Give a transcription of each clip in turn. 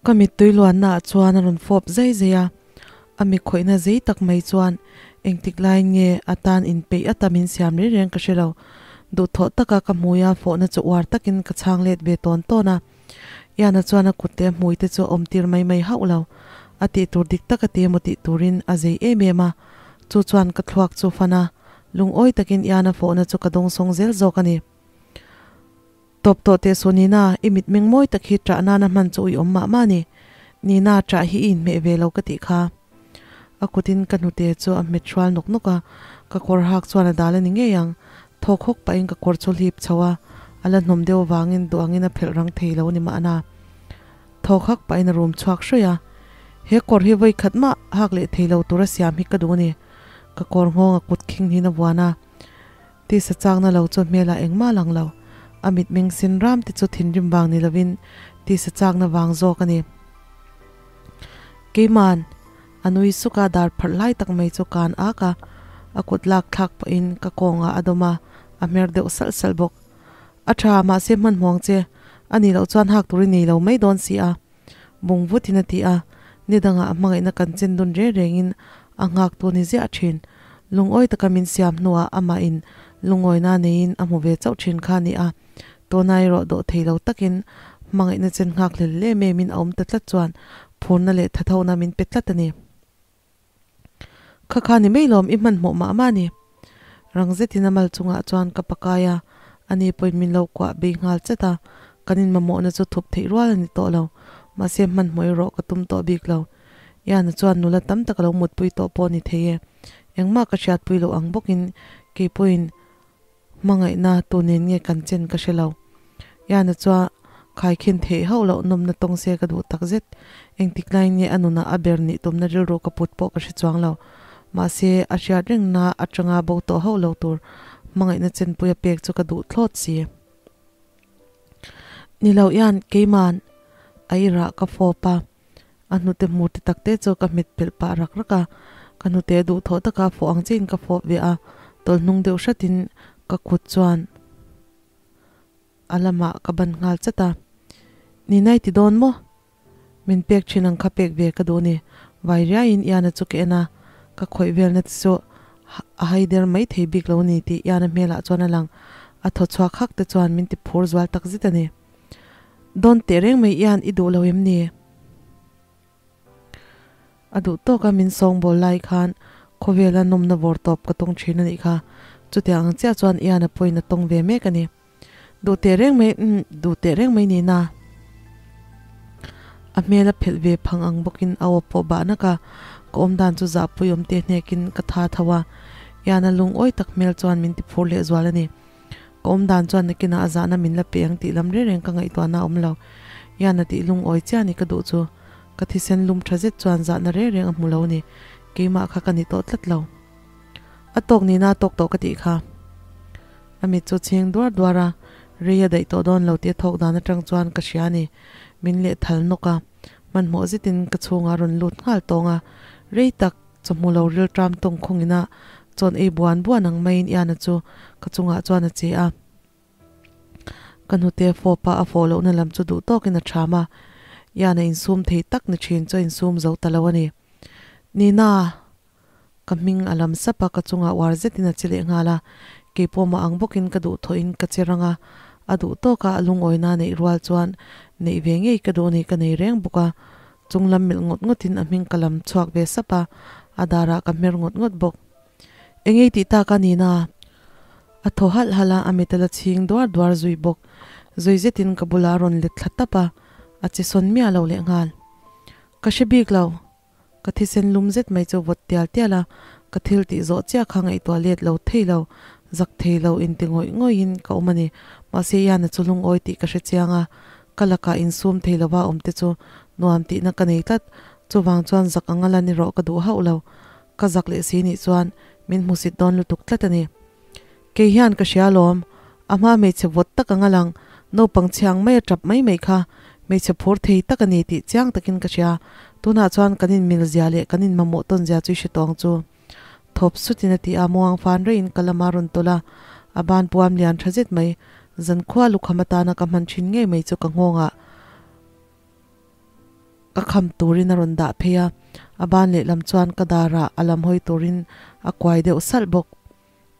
Ka mittui luanna ah chuan a rawn fawp zai zai a, a mi khawihna zei tak mai chuan engtik laiin nge a tan inpeih ata min siam reng reng ka hre lo. Duhthawh taka ka hmuia fawhna chu uar takin ka chhang let ve tawn tawn a. Iana chuan a kut leh a hmui te chu a awm tir mai mai hauh lo. A tih tur dik tak a ti emaw tih turin a zei em em a, chu chuan ka thluak chu fan a, lungawi takin Iana fawhna chu ka dawngsawng zel zawk a ni. Tawp tawh teh suh Nina, i mitmeng mawi tak hi ṭah nana hman chu ui awm mah mah a ni. Nina, ṭah hi i inhmeh ve lo ka tih kha. A kutin ka hnute chu a hmet hrual nawk nawk a, ka kawr hak chuan a dal a ni ngei ang. Thawk hawk pahin ka kawr chu hlip chho a, a la hnawm deuh avangin duh angin a phelh rang thei lo a ni mahna. Thawk hak pahin a rum chhuak hruai a, He kawr hi vawi khat mah hak leh thei lo tura siam hi ka duh a ni. Ka kawr nghawng a kut khing hnin a vuan a. Tisa chakna lo chu hmelah engmah lang lo. A mitmeng sin ram te chu thinrim vang ni lovin tisa chakna vang zawk a ni. Keiman a nui suk a, dar pharh lai tak mai chu kan ak a, a kut lak thlak pawhin ka kawngah a dawm a, a hmer deuh salh salh bawk. A tha, mahse hmanhmawng che a nih loh chuan hak tur i nei lo mai dawn si a. Bung vutin a ti a, ni dangah a hmangaihna kan chen dun reng rengin a nghak tu ni ziah thin. Lungawi taka min siam hnuah amahin lungawina neiin a hmu ve chauh thin kha a ni a, tuna erawh dawh thei lo takin hmangaihna chen nghak hlel em emin a awm ta tlat chuan phurna leh thathona min pe tlat a ni. Kha kha ni mai lawm i hmanhmawh mah mah a ni. Rang zetin a mal chungah chuan ka pakai a, ani pawhin min lo kuah bei nghal chat a, kan inmamawhna chu thup theih rual a ni tawh lo. Mahse hmanhmawh erawh ka tum tawh bik lo. Iana chuan nula tam tak a lo mutpui tawh pawh a ni thei e. Engmah ka hriatpui loh ang bawkin kei pawhin Hmangaihna tu nen nge kan chen ka hre lo. Iana chua khaikhin theih hauh loh nawmna tawng se ka duh tak zet. Engtik laiin nge a nunah a ber nih tumna rilru ka put pawh ka hre chuang lo. Mahse, a hriat rengna atanga bo tawh hauh lo tur hmangaihna chenpuia pek chu ka duh thlawt si. Ni lo Ian, keima'n a irah ka fawp a. A hnute hmur te tak te chu ka hmet pelh pah rak rak a, ka hnute duhthawh taka fawh ang chiin ka fawp ve a, tawlh hnung deuh hratin ka kut chuan a lamah ka ban nghal chat a. Ni nai ti dawn maw? Min pek thin ang kha pek ve ka duh ni. Vai riaiin Iana chu ka en a, ka khawih velna te chu a hai der mai thei bik lo ni tih Iana hmelah chuan a lang. A thaw chhuak hak te chuan min ti phur zual tak zet a ni. Dawn teh reng mai ian i duh lo em ni? A duh tawk a min sawngbawl lai khan khawvela nawmna vawr tawp ka tawng thin a nih kha. Chutiang ang chiah chuan ian a pawhin a tawng ve mek a ni. Duh teh reng mai umm duh teh reng mai ni na. A hmel a phelh ve phang ang bawkin a aw pawh bah nak a, ka awmdan chu zahpui awm teh hnekin ka tha tho a. Ian a lungawi tak hmel chuan min ti phur lehzual a ni. Ka awm dan chuan nakinah a zahna min la pe ang tih lam reng reng ka ngaihtuahna a awm lo. Ian a tih lungawi chiah ni ka duh chu. Ka thisen lum tha zet chuan zahna reng reng a hmu lo ni. Keimah kha ka ni tawh tlat lo. A tawk nihna a tawk tawh ka tih kha. A mit chu chhing duar duar a, rei a daih tawh dawn lo tih a thawk dan atang chuan ka hria a ni. Min leh thal nawk a, hmanhmawh zetin ka chhungah a rawn lut nghal tawng a, rei tak Chawhmu lo rilṭam tawng khawngin a chawn ei buan buan ang maiin Iana chu ka chungah chuan a che a. Ka hnute fawp a, a fawh lohna lam chu duh tawkin a ṭham a. Iana insum thei tak ni ṭhin chu a insum zo ta lo a ni. Nina! Ka hming a lam sap a, ka chungah uar zetin a che leh nghal a. Keipawh mah ang bawkin ka duh thawhin ka che rang a. A duh tawka a lungawina neih rual chuan neih ve ngei ka duh a ni, ka nei reng bawk a. Chung lam milh ngawt ngawtin a hming ka lam chhuak ve sap a, a darah ka hmer ngawt ngawt bawk. Engei tih tak a nina? A thaw halh halh a, a mit a la chhing duar duar zui bawk. Zui zetin ka bulah a rawn let thla tap a, a che sawn miah lo lehnghal. Ka hre bik lo. Ka thisen lum zet mai chu vawt tial tial a, ka thil tih zawh chiah kha ngaihtuah let lo thei lo, zak thei lo inti ngawih ngawihin ka awm a ni. Mahse Iana chu lungawi tih ka hre chiang a, Ka lakah insum thei lova awm te chu nuam tihna ka nei tlat, chuvang chuan zak anga lan erawh ka duh hauh lo. Ka zak leh si nih chuan min hmusit dawn lutuk tlat a ni. Kei hian ka hria alawm, a hma hmeichhe vawt tak anga lang, naupang chhiang mai a tap mai mai kha hmeichhe phur thei tak a ni tih chiang takin ka hria. Tunah chuan kan inmil zia leh kan inmamawh tawn zia chu i hre tawng chu. Thawp sutin a ti a, muang fan reiin ka lama rawn tawlh a, a ban puam lian tha zet mai. Zankhua lukham atana ka hman thin ngei mai chu ka nghawngah Ka kham turin a rawn dah phei a, a ban lehlam chuan ka darah a lam hawi turin a kuai deuh salh bawk.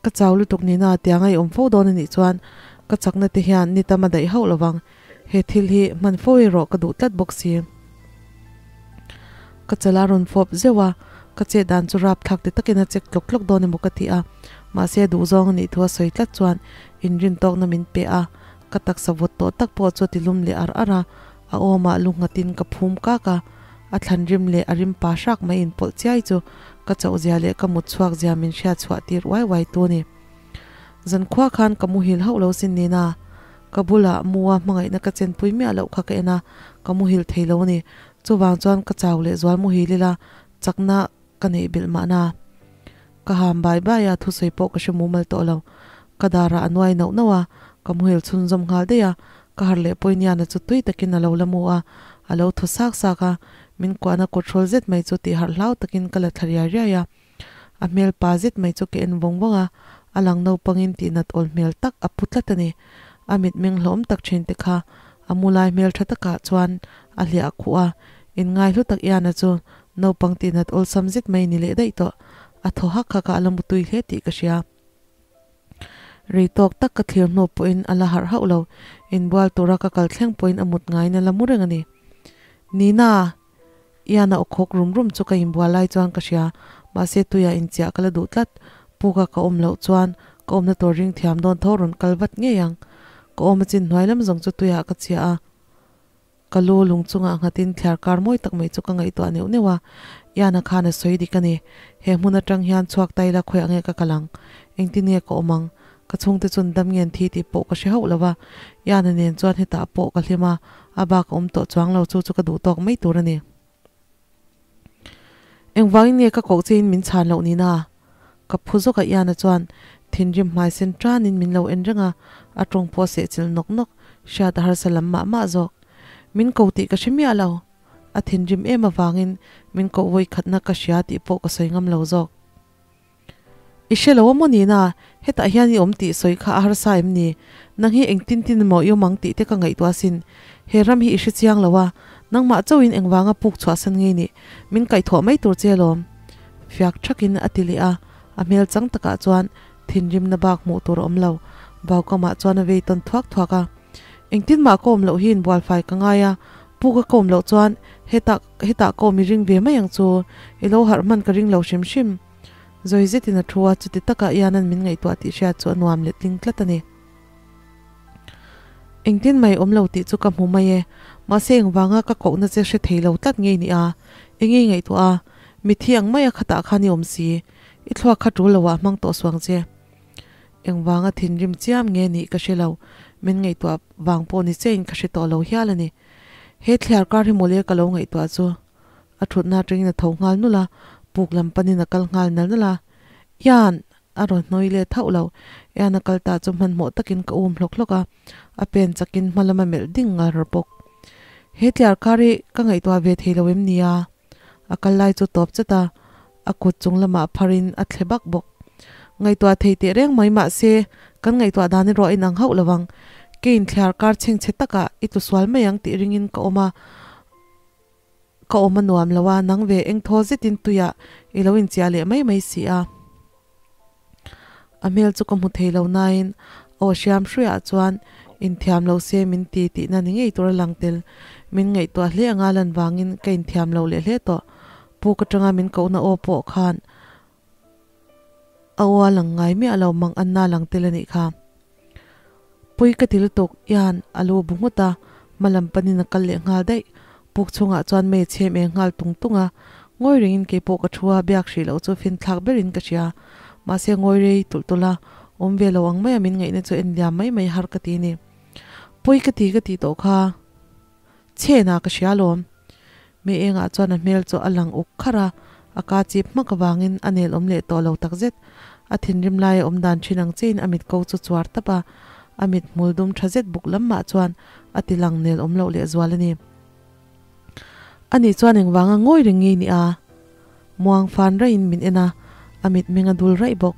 Ka chau lutuk nina tiang a i awm fo dawn a nih chuan ka chakna te hian ni tam a daih hauh lovang, he thil hi hman fo erawh ka duh tlat bawk si. Ka chal a rawn fawp zeuh a, ka chet dan chu rapthlak ti takin a chek tlawk tlawk dawn emaw ka ti a, mahse a duhzawng a nih thu a sawi tlat chuan inrintawkna min pe a, ka taksa vawt tawh tak pawh chu a ti lum leh ar ar a, a awmah lu nghatin ka phum kak a, a thlan rim leh a rim pa hrak mai inpawlh chiai chu ka chauh zia leh ka mut chhuak zia min hriat chhuah tir uai uai tu a ni. Zankhua khan ka muhil hauh lo sin nena ka bulah mua hmangaihna ka chenpui miah loh kha ka en a, ka muhil thei lo a ni. Chuvang chuan ka chau leh zual muhil ila chakna ka neih belh mahna. Ka ham bai bai a, thusawi pawh ka hre mumal tawh lo. Ka darah a nuai nauh nauh a, ka muhil chhunzawm nghal daih a, ka harh leh pawiniana chu tui takin a lo la mu a, a lo thaw sak sak a, min kuahna kut hrawl zet mai chu tih harh hlau takin ka la thla riai riai a. A hmel pa zet mai chu ka en vawng vawng a, a lang naupangin tihnat awl hmel tak a pu tlat a ni. A mitmeng hlawm tak thin te kha a mu lai hmel tha takah chuan a hliah khuh a, inngai hlu tak Iana chu naupang tihnat awlsam zet mai ni leh daih tawh. A thaw hak hak a, a la mu tui hle tih ka hria. Rei tawk tak ka thlir hnu pawhin a la harh hauh lo, inbual tura ka kal thleng pawhin a mut ngaiin a la mu reng a ni. Nina! Ian a awkhawk rum rum chu ka inbual lai chuan ka hria, mahse tuiah inchiah ka la duh tlat. Puka ka awm loh chuan ka awmna tur ring thiam dawn tho rawn kal vat ngei ang. Ka awm a chin hnuai lam zawng chu tuiah ka chhiah a, ka lu lung chungah nghatin thliar kar mawi tak mai chu ka ngaihtuah neuh neuh a. Ian a khan a sawi dik a ni, he hmun atang hian chhuak ta ila khawiah nge ka kal ang? Engtin nge ka awm ang? Ka chhungte chuan dam ngen thi tih pawh ka hre hauh lo va, Iana nen chuan hetah pawh ka hlim a, a bak a awm tawh chuang lo chu chu ka duh tawk mai tur a ni. Engvangin nge ka koh chein min chhan loh nina? Ka phu zawk a Iana chuan thinrim hmai sen tanin min lo en reng a, a tawng pawh a sehchilh nawk nawk, hriat a harsa lam mah mah zawk. Min ko tih ka hre miah lo. A thinrim em avangin min koh vawi khatna ka hria tih pawh ka sawi ngam lo zawk. I hre lo a maw nina, hetah hian i awm tih sawi kha a harsa em ni? Nang hi engtin tin emaw i awm ang tih te ka ngaihtuah asin. He ram hi i hre chiang lo a, nangmah chauhin engvanga puk chhuahsan ngei nih min kaihthawh mai tur che alawm. Fiak thakin a ti leh a, a hmel chang takah chuan thinrimna bak hmuh tur a awm lo. Vaukamah chuan a vei tawn thuak thuak a. Engtin mah ka awm loh hi inbualfai ka ngai a, puk a ka awm loh chuan hetah hetah ka awm i ring ve mai ang chu, i lo harh hman ka ring lo hrim hrim. Zawi zetin a thu a, chuti takah Ian-a'n min ngaihtuah tih hriat chu a nuam leh tling tlat a ni. Engtin mai awm lo tih chu ka hmu mai e, mahse engvanga ka kohna che hre thei lo tlat ngei ni a, enge i ngaihtuah a, mitthi ang maia khatah khan i awm si, i thluak kha tul loah hmang tawh suang che. Engvanga thinrim chiam nge nih ka hre lo, min ngaihtuah vang pawh ni chein ka hre tawh lo hial a ni. He thliar kar hi mawle ka lo ngaihtuah chu. A thutna atangin a tho nghal nulh a, puk lam panin a kal nghal nal nalh a. Ian! A rawn hnawi let hauh lo. Ian a kal ta chu hmanhmawh takin ka um hlawk hlawk a, a pen chakin hma lama melh ding ngal rawh bawk. He tliar kar hi ka ngaihtuah ve thei lo em nia? A kal lai chu tawp chat a, a kut chung lamah pharin a thle bak bawk. Ngaihtuah thei teh reng mai mahse, kan ngaihtuah dan erawh a inang hauh lo ang. Keiin thliar kar chhengchhe takah i tlusual mai ang tih ringin ka awm a. Ka awm a nuam lo a, nang ve eng thaw zetin tuiah i lo inchiah leh mai mai si a. A hmel chu ka hmu thei lo nain aw hriam hruiah chuan inthiam lo se min ti tihna ni ngei tur a lang tel. Min ngaihtuah hle anga lan vangin ka inthiam lo leh hle tawh. Puk atanga min kohna aw pawh khan a aw a lang ngai miah lo mang anna lang tel a nih kha. Pui ka ti lutuk, Ian a lu bu nghut a, hma lam panin a kal leh nghal daih. Puk chhungah chuan mei a chhem eng nghal tung tung a, ngawi rengin keipawh ka thu a, biak hrih loh chu finthlak berin ka hria. Mahse ngawi rei tulh tulh a, awm ve lo ang maia min ngaihna chu en liam mai mai har ka ti ni. Pui ka ti ka tih tawh kha chhena ka hria alawm. Mi engah chuan a hmel chu a lang uk kharh a, a ka chip hmak avangin a nel awm leh tawh lo takzet. A thinrim laia awm dan thin ang chiin a mit ko chu chuar tap a, a mit hmul dum tha zet buk lam mah chuan a ti lang nel awm loh leh zual a ni. Ani chuan engvanga ngawi reng ngei ni a? Muang fan raihin min en a, a mitmeng a dul raih bawk.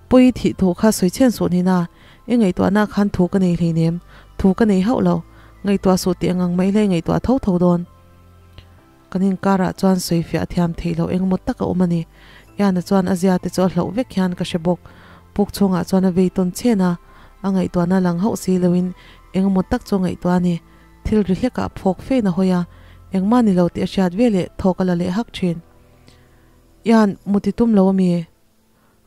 Pawi thih thu kha sawi chhen suh nina, i ngaihtuahna khan thu ka nei hleinem, thu ka nei hauh lo. Ngaihtuah suh tih ang ang mai hlei ngaihtuah tho tho dawn. Kan inkarah chuan sawifiah thiam theih loh engemaw tak a awm a ni. Iana chuan a zia te chu a hlauh vek hian ka hre bawk. Puk chhungah chuan a vei tawn chhen a, a ngaihtuahna lang hauh si loin engemaw tak chu a ngaihtuah a ni. Thil ri hlekah phawk fein a hawi a, engmah ni lo tih a hriat veleh thawk a la leh hak thin. Ian, muti tum lo ami?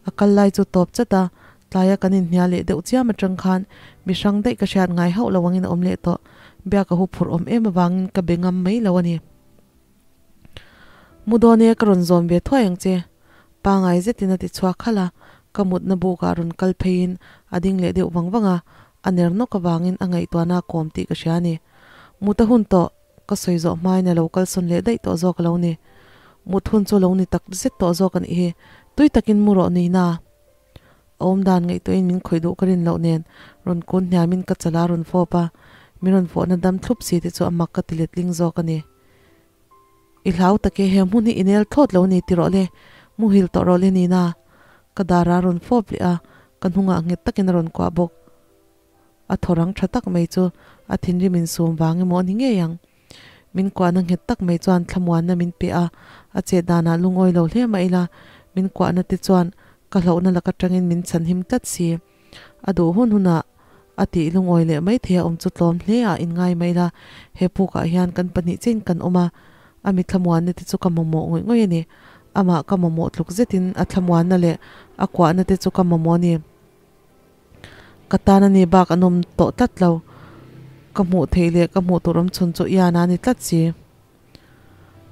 A kal lai chu tawp chat a, tlaia kan inhnial leh deuh chiam atang khan mi hrang daih ka hriat ngai hauh lo angin a awm leh tawh. Biak a huphurh awm em avangin ka be ngam mai lo a ni. Mu dawn e, ka rawn zawm ve thuai ang che. Pangai zetin a ti chhuak khalh a, ka mutna bukah rawn kal pheiin a ding leh deuh vang vang a, a ner nawk avangin a ngaihtuahna a kawm tih ka hria a ni. Mut a hun tawh, ka sawi zawh hmain a lo kalsawn leh daih tawh zawk a lo ni. Mut hun chu lo ni tak zet tawh zawk a nih hi, tui takin mu rawh nihna. A awmdan ngaihtuahin min khawih duh ka rin loh nen rawn kun hniamin ka chala rawn fawp a, min rawn fawhna dam thlup si te chu a mak ka ti letling zawk a ni. I hlau tak e, he hmun hi i nel thlawt lo ni ti rawh le, muhil tawh rawh le nina. Ka dara rawn fawp leh a, ka hnungah nghet takin a rawn kuah bawk. A thaw rang tha tak mai chu a thinrim insum vang emaw a ni ngei ang. Min kuahna nghet tak mai chuan thlamuanna min pe a, a chet danah lungawi lo hle mah ila, min kuahna te chuan ka hlauhna lak atangin min chhanhim tlat si. A duh hun hunah a tih lungawi leh mai thei a awm chu tlawm hle ah inngai mai ila, he pukah hian kan pahnih chiin kan awm a, a mi thlamuanna te chu ka mamawh ngawih ngawih a ni. Amah ka mamawh tluk zetin a thlamuanna leh a kuahna te chu ka mamawh a ni. Ka tan a ni bak an awm tawh tlat lo. Ka hmuh theih leh ka hmuh tur awm chhun chu Ian a ni tlat si.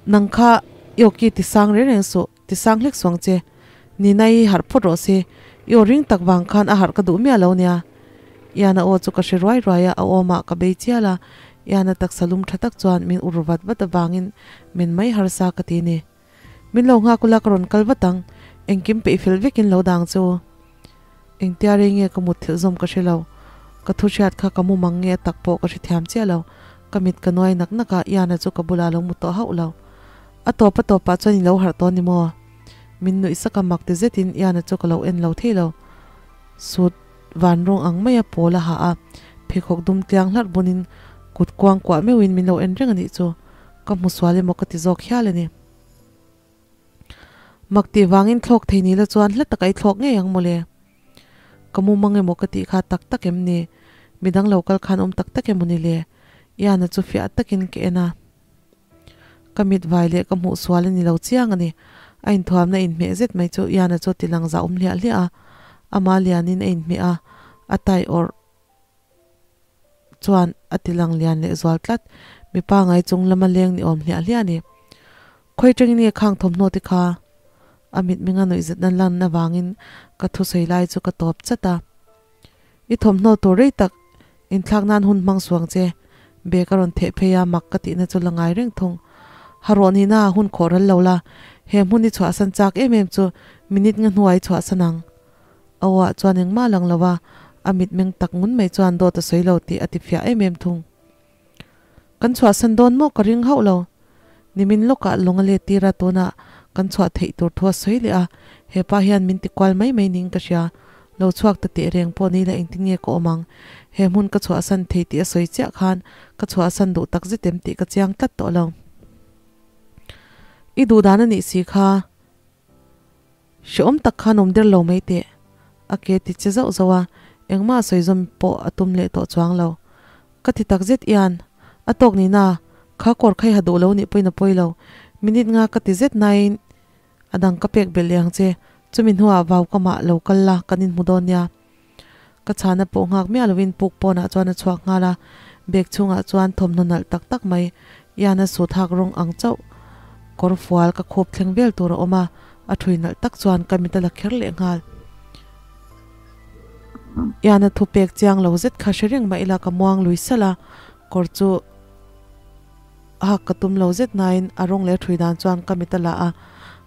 Nang kha i awki ti sang reng reng suh, ti sang hlek suang che. Nina i harh phawt rawh se, i aw ring tak vang khan a harh ka duh miah lo nia. Ian a aw chu ka hre ruai ruai a, a awmah ka bei chial a. Ian a taksa lum tha tak chuan min ur vat vat avangin men mai harsa ka ti ni. Min lo nghak ula ka rawn kal vat ang, engkim peih fel vekin lo dang che u. Engtia rei nge ka mut thilh zawm ka hre lo, ka thu hriat kha ka mu mang nge a tak pawh ka hrethiam chiah lo, ka mit ka nuai nak nak a, Iana chu ka bulah a lo mu tawh hauh lo. A tawp a tawpah chuan i lo harh tawh ni maw? Min nuih sak a mak ti zetin Iana chu ka lo en lo thei lo. Sut van rawng ang maia pawl a ha a, pheikhawk dum tliang hlarh bunin kut kuang kuah meuhin min lo en reng a nih chu. Ka hmu sual emaw ka ti zawk hial a ni. Mak tih vangin thlawk thei ni la chuan hla taka i thlawk ngei ang mawle. Ka mu mang emaw ka tih kha tak tak em ni? Midang lo kal khan awm tak tak emaw ni le? Iana chu fiah takin ka en a. Ka mit vai leh ka hmuh sual a ni lo chiang a ni. A inthuamna inhmeh zet mai chu Iana chu ti lang zah awm hliah hliah a. Ama lianin a inhmeh a, a tai awrh. Chuan a ti lang lian leh zual tlat, mipa ngai chung lama leng ni awm hliah hliah a ni. Khawi tangin nge khang thawmhnaw te kha? A mitmenga nuihzatna lan avangin ka thusawi lai chu ka tawp chat a. I thawmhnaw tur rei tak inthlak nan hun hmang suang che, bag a rawn theh phei a, mak ka tihna chu la ngai reng thung. Ha rawh nihna ah hun khawh ral lo la, he hmun i chhuahsan chak em em chu minute nga hnuah i chhuahsan ang. A aw-ah chuan engmah a lang lo a, a mitmeng tak ngun mai chuan dawt a sawi lo tih a ti fiah em em thung. Kan chhuahsan dawn maw ka ring hauh lo. Nimin lawkah lawng a let tir a, tunah kan chhuah theih tur thu a sawi leh a, hepa hian min ti kual mai mai niin ka hria. Lo chhuak ta teh reng pawh ni la engtin nge ka awm ang? He hmun ka chhuahsan thei tih a sawi chiah khan ka chhuahsan duh tak zet em tih ka chiang tlat tawh lo. I duh dan a nih si kha. Hrehawm tak khan awm der lo mai teh. A ke ti che zauh zauh a, engmah a sawi zawm pawh a tum leh tawh chuang lo. Ka ti tak zet ian, a tawk ni na, kha kawr kha i ha duh lo nih pawhin a pawi lo. Minute nga ka ti zet nain a dang ka pek belh leh ang che, chumi hnuah vau ka mah lo kal la kan inhmu dawn nia. Ka chhana pawh nghak miah lovin puk pawnah chuan a chhuak nghal a, bag chhungah chuan thawmhnaw nalh tak tak mai ian a sut hak rawng ang chauh kawr fual ka khup thleng vel tur a awm a, a thui nalh tak chuan ka mit a la kher leh nghal. Ian a thu pek chiang lo zet kha hre reng mah ila ka muang lui salh a, kawr chu a hak ka tum lo zet nain a rawng leh a thui dan chuan ka mit a la a,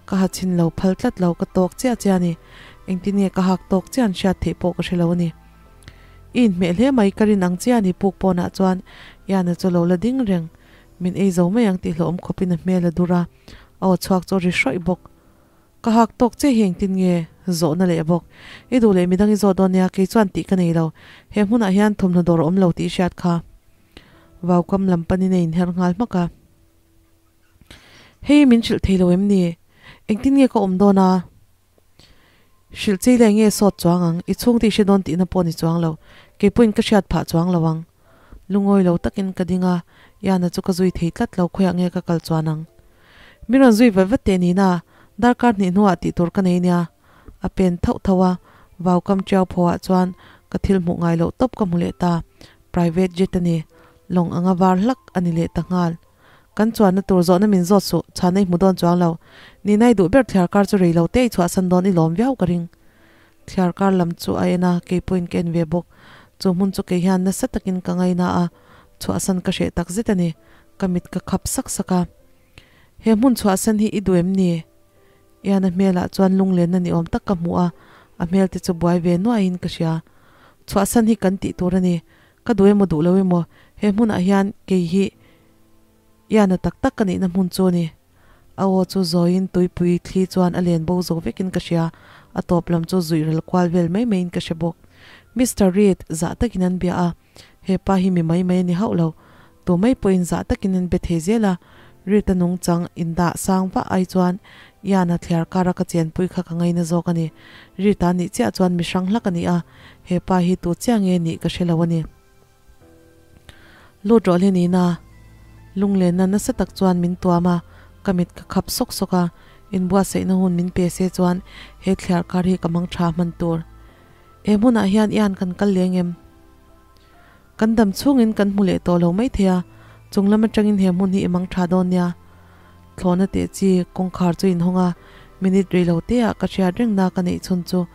ka ha chhin lo phal tlat lo ka tawk chiah chiah a ni. Engtin nge ka hak tawk chiah an hriat theih pawh ka hre lo a ni. I inhmeh hle mai ka rin ang chiah a ni puk pawnah chuan Iana chu lo la ding reng. Min ei zo mai ang tih hlauhawm khawpin a hmel a dur a, a aw chhuak chu a ri hrawih bawk. Ka hak tawk chiah hi engtin nge zawhna leh bawk. I duh leh midang i zawh dawn nia kei chuan tih ka nei lo. He hmunah hian thawmhnaw dawr a awm lo tih i hriat kha. Vaukam lam panin a inher nghal hmak a. Hei min hrilh thei lo em ni? Engtin nge ka awm dawn a? Hrilh chei leh nge sawt chuang ang? I chhungte i hre dawn tihna pawh ni chuang lo. Kei pawhin ka hriat phah chuang lo ang. Lungawi lo takin ka ding a, Iana chu ka zui thei tlat lo, khawiah nge ka kal chuan ang? Min rawn zui vat vat teh nina, darkar hnih hnuah tih tur ka nei nia. A pen thauh thauh a, vau kam tiau phaw ah chuan ka thil hmuh ngai loh tawp ka hmu leh ta. Private jet a ni, lawng anga var hlak a ni leh ta nghal. Kan chuanna tur zawhna min zawt suh, chhana i hmu dawn chuang lo. Nina i duh ber thliar kar chu rei lo te i chhuahsan dawn i lawm viau ka ring. Thliar kar lam chu a en a, kei pawhin ka en ve bawk. Chu hmun chu kei hian nasa takin ka ngaina a, chhuahsan ka hreh tak zet a ni. Ka mit ka khap sak sak a. He hmun chhuahsan hi i duh em ni? Ian a hmelah chuan lunglenna ni awm tak ka hmu a, a hmel te chu buai ve nuaiin ka hria. Chhuahsan hi kan tih tur a ni. Ka duh emaw duh lo emaw, he hmunah hian kei hi Iana tak tak ka nihna hmun chu a ni. A aw chu zawiin tuipui thli chuan a len bo zo vekin ka hria, a tawp lam chu zuih rel kual vel mai maiin ka hre bawk. Mister Reid, zah takin an bia a, he pa hi mi mai mai a ni hauh lo. Tu mai pawhin zah takin an be thei zel a, Reid-a nungchang indah sang vah ai chuan Iana thliar kara ka chenpui kha ka ngaina zawk a ni. Reid-a nih chiah chuan mi hrang hlak a ni a, he pa hi tu chiah nge nih ka hre lo a ni. Lut rawh le nina. Lunglenna nasa tak chuan min tuam a, ka mit ka khap sawk sawk a, inbuatsaihna hun min pe se chuan he thliar kar hi ka mang tha hman tur. He hmunah hian ian kan kal leng em? Kan dam chhungin kan hmu leh tawh lo maithei a, chung lam atangin he hmun hi i mang tha dawn nia. Thlawhna teh chi kawngkhar chu inhawng a, minute rei lo te ah ka hriat rengna ka neih chhun chu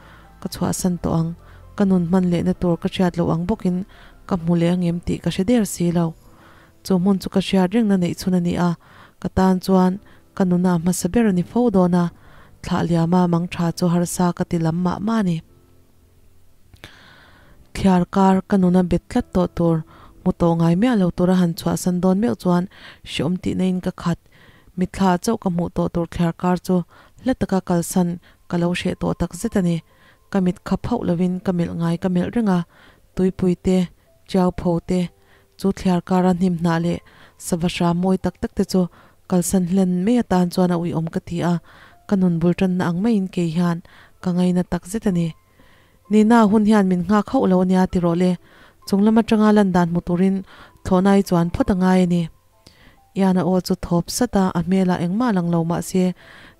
ka chhuahsan tawh ang, ka nun hman lehna tur ka hriat loh ang bawkin ka hmu leh angem tih ka hre der si lo. Chu hmun chu ka hriat rengna neih chhun a ni a, ka tan chuan ka nuna hmasa ber a ni fo dawn a, thlah liama mang tha chu harsa ka ti lam mah mah a ni. Thliar kar ka nuna bet tlat tawh tur, hmu tawh ngai miah lo tura han chhuahsan dawn meuh chuan hreawm tihna in ka khat. Mitthla chauh ka hmuh tawh tur thliar kar chu hla taka kalsan Ka lo hreh tawh tak zet a ni. Ka mit khap hauh lovin ka melh ngai ka melh reng a, tuipui te, chiau pho te, chu thliar kara hnim hnah leh sava hram mawi tak tak te chu kalsan hlen mai atan chuan a uiawm ka ti a, ka nun bul tanna ang maiin kei hian ka ngaina tak zet a ni. Nina hun hian min nghak hauh lo ania ti rawh le, chung lam atanga lan dan hmu turin thlawhna i chuan phawt a ngai a ni. Ian a aw chu thawp sat a, a hmelah engmah lang lo mah se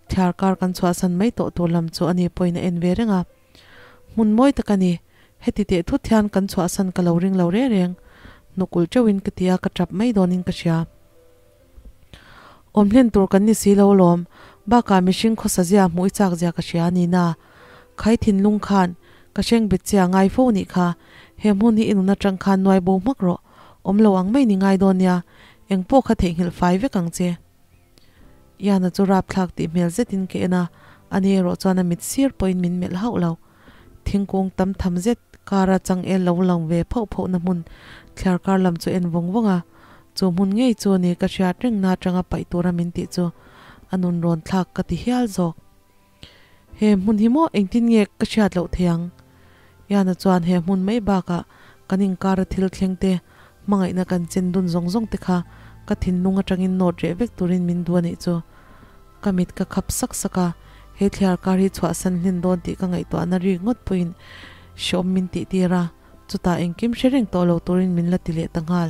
thliar kar kan chhuahsan mai tawh tur lam chu ani pawhin a en ve reng a. Hmun mawi tak a ni, heti teh thut hian kan chhuahsan ka lo ring lo reng reng. Hnuk ulh teuhin ka ti a, ka tap mai dawnin ka hria. Awm hlen tur kan ni si lo alawm, bakah mihring khawsa zia hmuh i chak zia ka hria a ni na. Khai thinlung khan ka hreng bet che a ngai fo nih kha, he hmun hi i nun atang khan nuai bo hmak rawh. Awm lo ang mai ni ngai dawn nia, eng pawh kha theihnghilh fai vek ang che. Iana chu rapthlak tih hmel zetin ka en a, ani erawh chuan a mit sir pawhin min melh hauh lo. Thingkung tam tham zet kara changel lo lang ve phauh phauhna hmun thliar kar lam chu en vawng vawng a, chu hmun ngei chu ni ka hriat rengna atanga paih tura min tih chu a nun rawn thlak ka ti hial zawk. He hmun hi maw engtin nge ka hriat loh thei ang? Iana chuan he hmun mai bakah kan inkara thil thleng te, hmangaihna kan chen dun zawng zawng te kha ka thinlung atangin nawt reh vek turin min duh a nih chu. Ka mit ka khap sak sak a, he thliar kar hi chhuahsan hlen dawn tih ka ngaihtuahna ri ngawt pawhin hreawm min tih tir a, chutah engkim hre reng tawh lo turin min la ti leh ta nghal.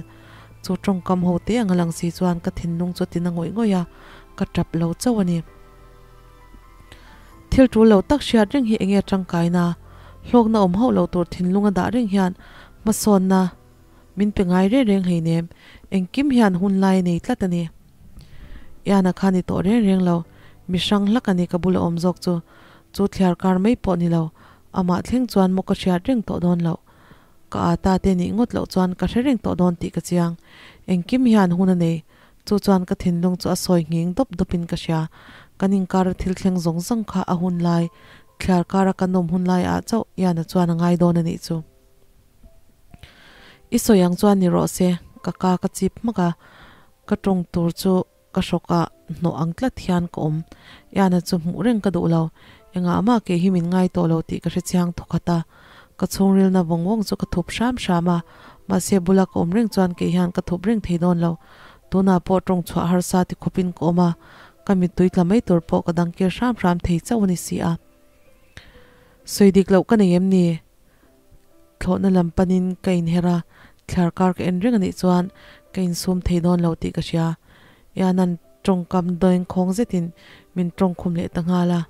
Chu tawngkam ho te anga lang si chuan ka thinlung chu a tina ngawih ngawih a, ka tap lo chauh a ni. Thil tul lo tak hriat reng hi enge tangkaina, hlawkna awm hauh lo tur thinlung a dah reng hian hmasawnna min pe ngai reng reng hleinem, engkim hian hun lai a nei tlat a ni. Iana kha ni tawh reng reng lo, mi hrang hlak a ni ka bula awm zawk chu, chu thliar kar mai pawh ni lo, amah thleng chuan maw ka hriat reng tawh dawn loh. Ka ata te nih ngawt loh chuan ka hre reng tawh dawn tih ka chiang, engkim hian hun a nei, Chu chuan ka thinlung chu a sawi nghing dawp dawpin ka hria. Kan inkara thil thleng zawng zawng kha a hun lai, thliar kara kan awm hun lai ah chauh Iana chuan a ngai dawn a nih chu. I sawi ang chuan ni rawh se, ka ka ka chip hmak a, ka tawng tur chu ka hrawk ah hnawh ang tlat hian ka awm. Iana chu hmuh reng ka duh lo, engah mah kei hi min ngai tawh lo tih ka hrechiang thawkhat a. Ka chhungrilna vawng vawng chu ka thup hram hram a, mahse bula ka awm reng chuan kei hian ka thup reng thei dawn lo. Tunah pawh tawng chhuah harsa ti khawpin ka awm a, Ka mittui tla mai tur pawh ka dang kir hram hram thei chauh a ni si a. Sawi dik loh ka nei em ni? Thlawhna lam panin ka inher a, thlar kar ka en reng a nih chuan ka insum thei dawn lo tih ka hria. Iana'n tawngkam dawngkhawng zetin min tawngkhum leh ta nghal a.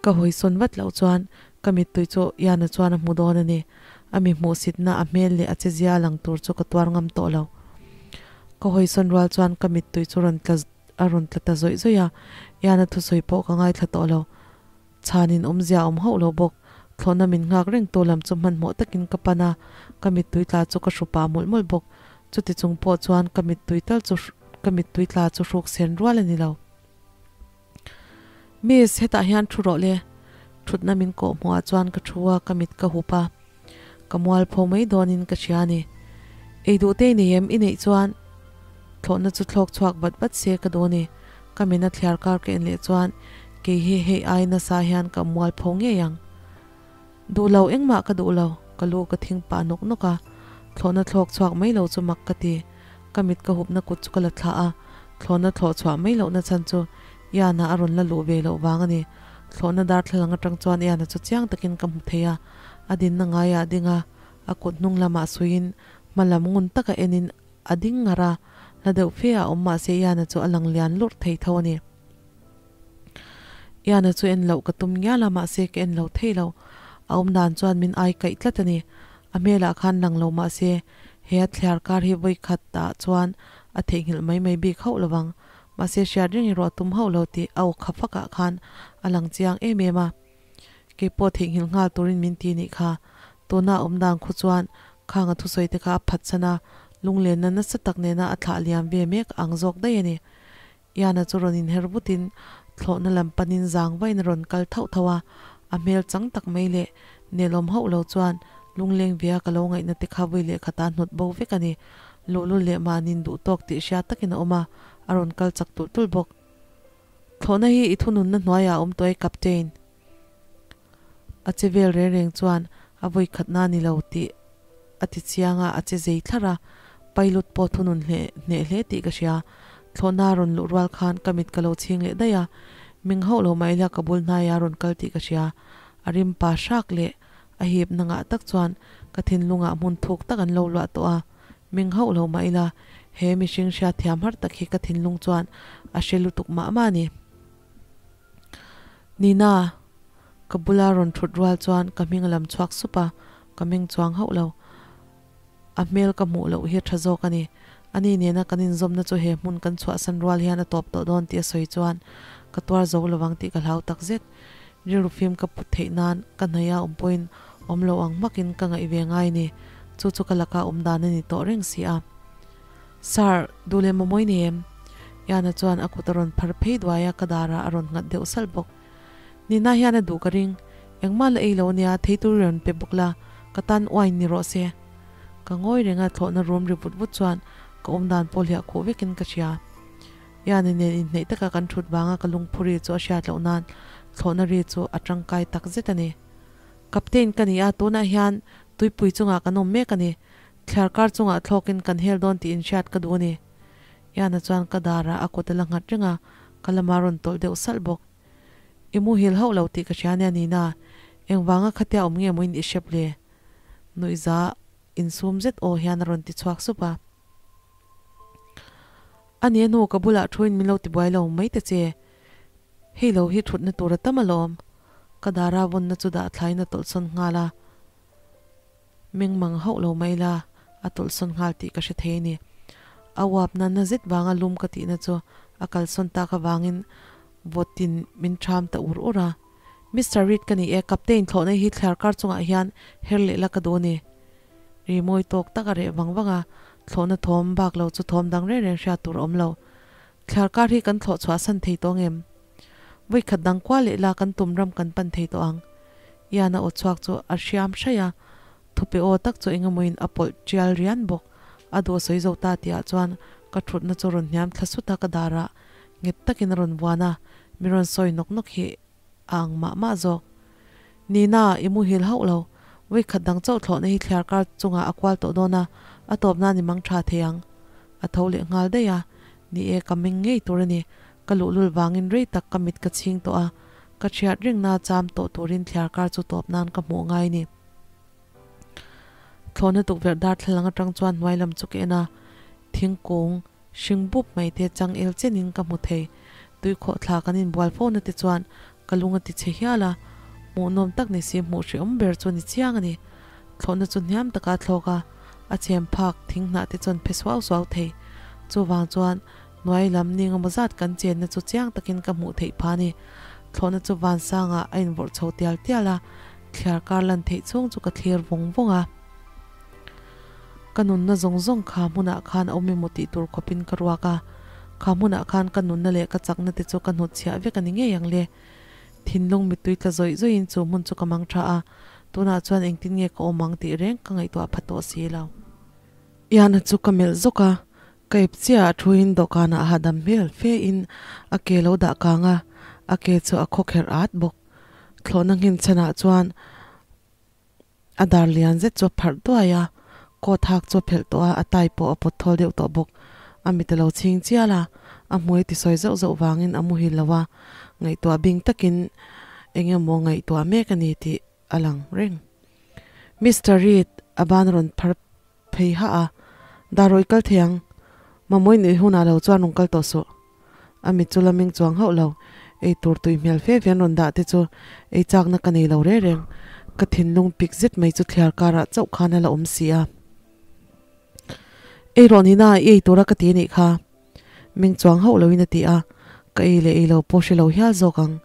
Ka hawisawn vat loh chuan ka mittui chu Iana chuan a hmu dawn a ni. A mi hmuhsitna a hmel leh a chezia lang tur chu ka tuar ngam tawh lo. Ka hawisawn rual chuan ka mittui chu rawn tla a rawn tla ta zawih zawih a, Iana thusawi pawh ka ngaithla tawh lo. Chhanin awmzia a awm hauh lo bawk. Thlawhna min nghak reng tu lam chu hmanhmawh takin ka pan a, ka mittui tla chu ka hru pah mawlh mawlh bawk. Chuti chung pawh chuan ka mittui tal chu ka mittui tla chu hruk sen rual a ni lo. Miss, hetah hian thu rawh le. Thutna min kawh hmuhah chuan ka thu a, ka mit ka hup a. Ka mual pho mai dawnin ka hria a ni. Ei duh te i nei em? I neih chuan thlawhna chu thlawk chhuak vat vat se ka duh a ni. Ka mina thliar kar ka en leh chuan kei hi hei ai nasa hian ka mual pho ngei ang. Duh lo, engmah ka duh lo, ka lu ka thing pah nawk nawk a. Thlawhna thlawk chhuak mai lo chu mak ka ti. Ka mit ka hupna kut chu ka la thlah a, thlawhna thlawh chhuah mai lohna chhan chu Iana a rawn la luh ve loh vang a ni. Thlawhna darthlalang atang chuan Iana chu chiang takin ka hmu thei a, a dinna ngaiah a ding a, a kut hnung lamah suiin hma lam ngun taka enin a ding ngar a, hla deuh fe a awm mahse Iana chu a lang lian lurh thei tho a ni. Iana chu en loh ka tum ngial a mahse ka en lo thei lo. A awm dan chuan min ai kaih tlat a ni. A hmelah khan lang lo mahse he a thliar kar hi vawi khat ah chuan a theihnghilh mai mai bik hauh lovang. Mahse hriat reng erawh a tum hauh lo tih a aw kha fak ah khan a lang chiang em em a. Kei pawh theihnghilh nghal turin min ti nih kha. Tuna a awm dan khu chuan khang a thusawi te kha a phatsan a, lunglenna nasa tak nena a thlah liam ve mek ang zawk daih a ni. Iana chu rawn inher vutin thlawhna lam panin zang vain a rawn kal thauh thauh a, a hmel chang tak mai leh nelawm hauh lo chuan lungleng via ka lo ngaihna te kha vui leh khata hnawt bo vek a ni. Luhlul leh mahni'n duh tawk tih hria takin a awm a, a rawn kal chak tulh tulh bawk. Thlawhna hi i thununna hnuaiah a awm tawh e Captain. A che vel reng reng chuan a vawi khatna ni lo tih a ti chiang a, a che zei thlar a, pilot pawh thunun hle hneh hle tih ka hria. Thlawhna a rawn luh rual khan ka mit ka lo chhing leh daih a, ming hauh lo mah ila ka bul hnaiah a rawn kal tih ka hria. A rim pa hrak leh a hipna ngah tak chuan ka thinlungah hmun thuk tak an lo luah tawh a, ming hauh lo mah ila he mihring hriatthiam har tak hi ka thinlung chuan a hre lutuk mah mah a ni. Nina, ka bula rawn thut rual chuan ka hming a lam chhuak sup a, ka meng chuang hauh lo. A hmel ka hmuh loh hi a tha zawk a ni. Ani nena kan inzawmna chu he hmun kan chhuahsan rual hian a tawp tawh dawn tih a sawi chuan ka tuar zo lovang tih ka hlau tak zet. Rilru fim ka put theih nan ka hnaih a awm pawhin awm lo ang hmakin ka ngaih ve ngai ni. Chu chu ka laka awm dan a ni tawh reng si a. Sir, duh leh mawmawi nei em? Iana chuan a kut a rawn phar phei duai a, ka darah a rawn nghat deuh salh bawk. Nina hian a duh ka ring. Engmah la ei lo ania, thei tur i rawn pe bawk la, ka tan wine ni rawh se. Ka ngawi reng a, thlawhna rum ri vut vut chuan ka awm dan pawh hliah khuh vekin ka hria. Iana nen inhneih taka kan thut vanga ka lungphu ri chu a hriat loh nan thlawhna ri chu a tangkai tak zet a ni. Captain ka ni a, tunah hian tuipui chungah kan awm mek a ni. Thliar kar chungah thlawkin kan hel dawn tih inhriat ka duh a ni. Iana chuan ka darah a kut a la nghat reng a, ka lama rawn tawlh deuh salh bawk. I muhil hauh lo tih ka hria nia Nina, engvanga khatia awm nge maw in i hrep le? Nuihza insum zet aw hian a rawn ti chhuak sup a. A ni a hnu ka bulah thuin min lo ti buai lo mai ta che. Hei lo hi thutna tur a tam alawm. Ka dara vawnna chu dah thlaiin a tawlhsawn nghal a. Meng mang hauh lo mai la, a tawlhsawn nghal tih ka hre thei a ni. A uap na na zet vanga lum ka tihna chu a kalsawn tak avangin vawtin min ṭham ta ur ur a. Mister Reid ka ni e, Captain thlawhna hi thliar kar chungah hian her leh la ka duh a ni. Ri mawi tawk tak a reh vang vang a, thlawhna thawm bak lo chu thawm dang reng reng hriat tur a awm lo. Thliar kar hi kan thlawh chhuah san thei tawh ngem? Vawi khat dang kual leh la kan tum ram kan pan thei tawh ang. Ian a aw chhuak chu a hriam hraih a, thupe aw tak chu engemawin a pawlh tial rian bawk. A duh a sawi zo ta tihah chuan ka thutna chu rawn hniam thla sut a, ka darah nghet takin a rawn vuan a, mi rawn sawi nawk nawk hi a ang mah mah zawk. Nina, i muhil hauh lo. Vawi khat dang chauh thlawhna hi thliar kar chungah a kual tawh dawn a, a tawp nan i mang tha thei ang. A tho leh nghal daih a. Ni e, ka meng ngei tur a ni. Ka luhlul vangin rei tak ka mit ka chhing tawh a, ka chhiat ringna cham tawh turin thliar kar chu tawp nan ka hmuh ngai ni. Thlawhna tukverh darthlalang atang chuan hnuai lam chu ka en a, thingkung hring bup mai te changel chenin ka hmu thei. Tuikhawh thla kan inbual fo na te chuan ka lung a ti chhe hial a, hmuhnawm tak ni si hmuh hrehawm ber chu a ni chiang a ni. Thlawhna chu hniam taka a thlawk a, a chem phak thing hnah te chuan phe suau suau thei. Chuvang chuan hnuai lam ni engemaw zat kan chenna chu chiang takin ka hmuh theih phah a ni. Thlawhna chu vansangah a invawrh chho tial tial a, thliar kar lan theih chhung chu ka thlir vawng vawng a. Ka nunna zawng zawng kha hmunah khan a awm emaw tih tur khawpin ka ruak a, kha hmunah khan ka nunna leh ka chakna te chu ka hnutchhiah vek a ni ngei ang le. Thinlung mittui tla zawih zawihin chu hmun chu ka mang tha a, tunah chuan engtin nge ka awm ang tih reng ka ngaihtuah pha tawh si lo. Iana chu ka melh zawk a, ka ep chiah a thuin dawhkanah a hahdam hmel fe in a ke lo dah kang a, a ke chu a khawkherh at bawk. Thlawhna nghin chhanah chuan A dar lian zet chu a pharh duai a, coat hak chu a phelh tawh a, a tie pawh a pawt thawl deuh tawh bawk. A mit a lo chhing chial a, a hmui ti sawi zauh zauh vangin a muhil lo a, ngaihtuah bing takin eng emaw ngaihtuah mek a ni tih a lang reng. Mister Reid a ban a rawn phar phei hah a, Dar rawih kal thei ang, Mamawii nuih hunah lo chuan rawn kal tawh suh. A mit chu la meng chuang hauh lo. Ei tur tui hmel fe fe an rawn dah te chu ei chakna ka nei lo reng reng. Ka thinlung pik zet mai chu thliar karah chauh khan a la awm si a. Ei rawh nina i ei tura ka ti anih kha. Meng chuang hauh loin a ti a, ka ei leh ei lo pawh hre lo hial zawk ang.